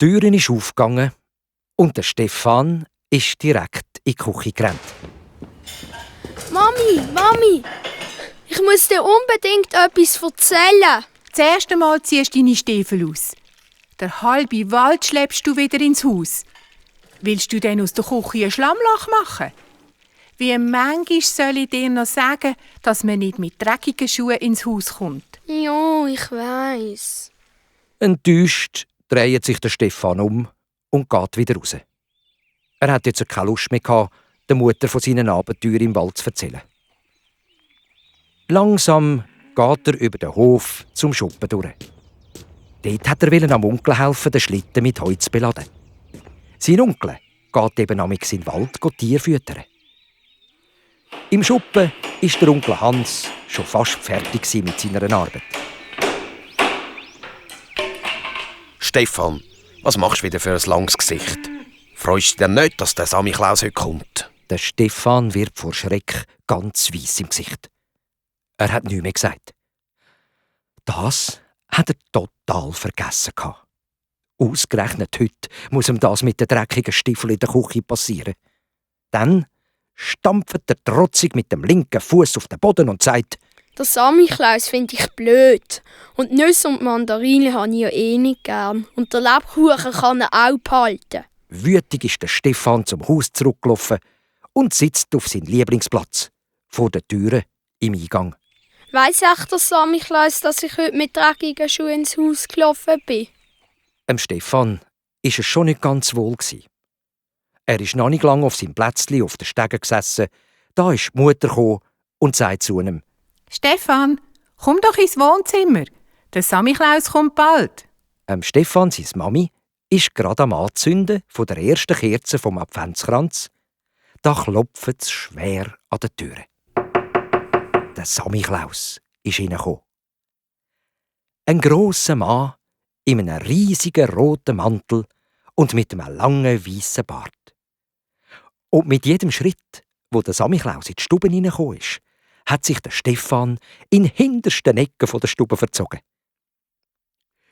Türe ist aufgegangen und der Stefan ist direkt in die Küche gerannt. Mami, ich muss dir unbedingt etwas erzählen. Das erste Mal ziehst du deine Stiefel aus. Der halbe Wald schleppst du wieder ins Haus. Willst du denn aus der Küche ein Schlammloch machen? Wie manchmal soll ich dir noch sagen, dass man nicht mit dreckigen Schuhen ins Haus kommt? Ja, ich weiss. Enttäuscht dreht sich der Stefan um und geht wieder raus. Er hat jetzt keine Lust mehr gehabt, der Mutter von seinen Abenteuern im Wald zu erzählen. Langsam geht er über den Hof zum Schuppen durch. Dort hat er am Onkel helfen, den Schlitten mit Heu zu beladen. Sein Onkel geht eben amigs in den Wald Tiere füttern. Im Schuppen ist der Onkel Hans schon fast fertig mit seiner Arbeit. Stefan, was machst du wieder für ein langes Gesicht? Freust du dich denn nicht, dass der Samichlaus heute kommt? Der Stefan wird vor Schreck ganz weiss im Gesicht. Er hat nichts mehr gesagt. Das hat er total vergessen gehabt. Ausgerechnet heute muss ihm das mit den dreckigen Stiefeln in der Küche passieren. Dann stampft er trotzig mit dem linken Fuß auf den Boden und sagt: Der Samichlaus finde ich blöd. Und Nüsse und Mandarinen habe ich ja eh nicht gern. Und der Lebkuchen kann er auch behalten. Wütig ist der Stefan zum Haus zurückgelaufen und sitzt auf seinem Lieblingsplatz, vor der Türe im Eingang. Weiss echt der Samichlaus, dass ich heute mit dreckigen Schuhen ins Haus gelaufen bin? Stefan ist es schon nicht ganz wohl gsi. Er ist noch nicht lange auf seinem Plätzchen auf den Stegen gesessen. Da ist die Mutter gekommen und sagt zu ihm: Stefan, komm doch ins Wohnzimmer. Der Samichlaus kommt bald. Stefan, seine Mami, ist gerade am Anzünden von der ersten Kerze vom Adventskranz. Da klopft es schwer an der Türe. Der Samichlaus ist hineingekommen. Ein grosser Mann in einem riesigen roten Mantel und mit einem langen weißen Bart. Und mit jedem Schritt, wo der Samichlaus in die Stube hineingekommen ist, hat sich der Stefan in den hintersten Ecken der Stube verzogen.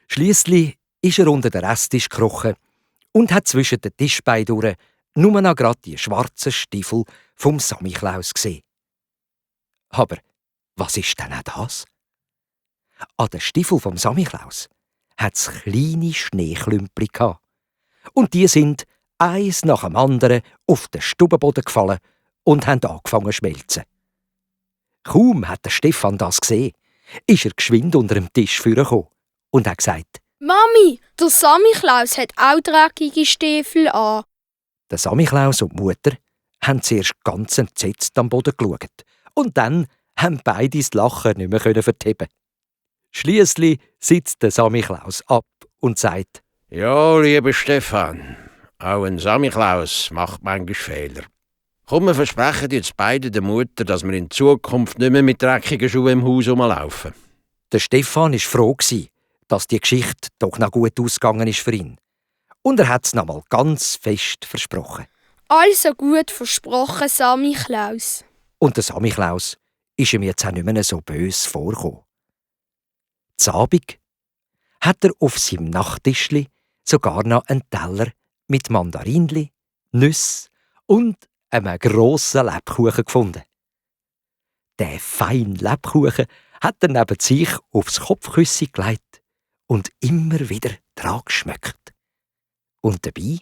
Schliesslich ist er unter den Esstisch gekrochen und hat zwischen den Tischbeinen durch nur noch gerade die schwarzen Stiefel vom Samichlaus gesehen. Aber was ist denn auch das? An den Stiefel vom Samichlaus hat es kleine Schneeklümpel gehabt. Und die sind eins nach dem anderen auf den Stubenboden gefallen und haben angefangen zu schmelzen. Kaum hat der Stefan das gesehen, ist er geschwind unter dem Tisch vorgekommen und hat gesagt: Mami, der Samichlaus hat auch dreckige Stiefel an. Der Samichlaus und die Mutter haben zuerst ganz entsetzt am Boden geschaut und dann haben beide das Lachen nicht mehr verheben. Schliesslich sitzt der Samichlaus ab und sagt: Ja, lieber Stefan, auch ein Samichlaus macht manchmal Fehler. Komm, wir versprechen jetzt beide der Mutter, dass wir in Zukunft nicht mehr mit dreckigen Schuhen im Haus rumlaufen. Der Stefan war froh, dass die Geschichte doch noch gut ausgegangen ist für ihn. Und er hat es noch mal ganz fest versprochen. Also gut versprochen, Samichlaus. Und der Samichlaus ist ihm jetzt auch nicht mehr so böse vorgekommen. Zu Abend hat er auf seinem Nachttischli sogar noch einen Teller mit Mandarinli, Nüsse und einem grossen Lebkuchen gefunden. Der feine Lebkuchen hat er neben sich aufs Kopfkissen gelegt und immer wieder dran geschmeckt. Und dabei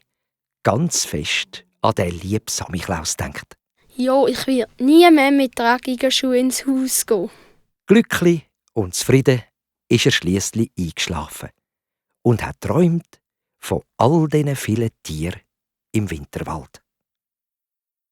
ganz fest an den lieben Samichlaus denkt. Ja, ich werde nie mehr mit dreckigen Schuhen ins Haus gehen. Glücklich und zufrieden ist er schliesslich eingeschlafen und hat träumt von all diesen vielen Tieren im Winterwald.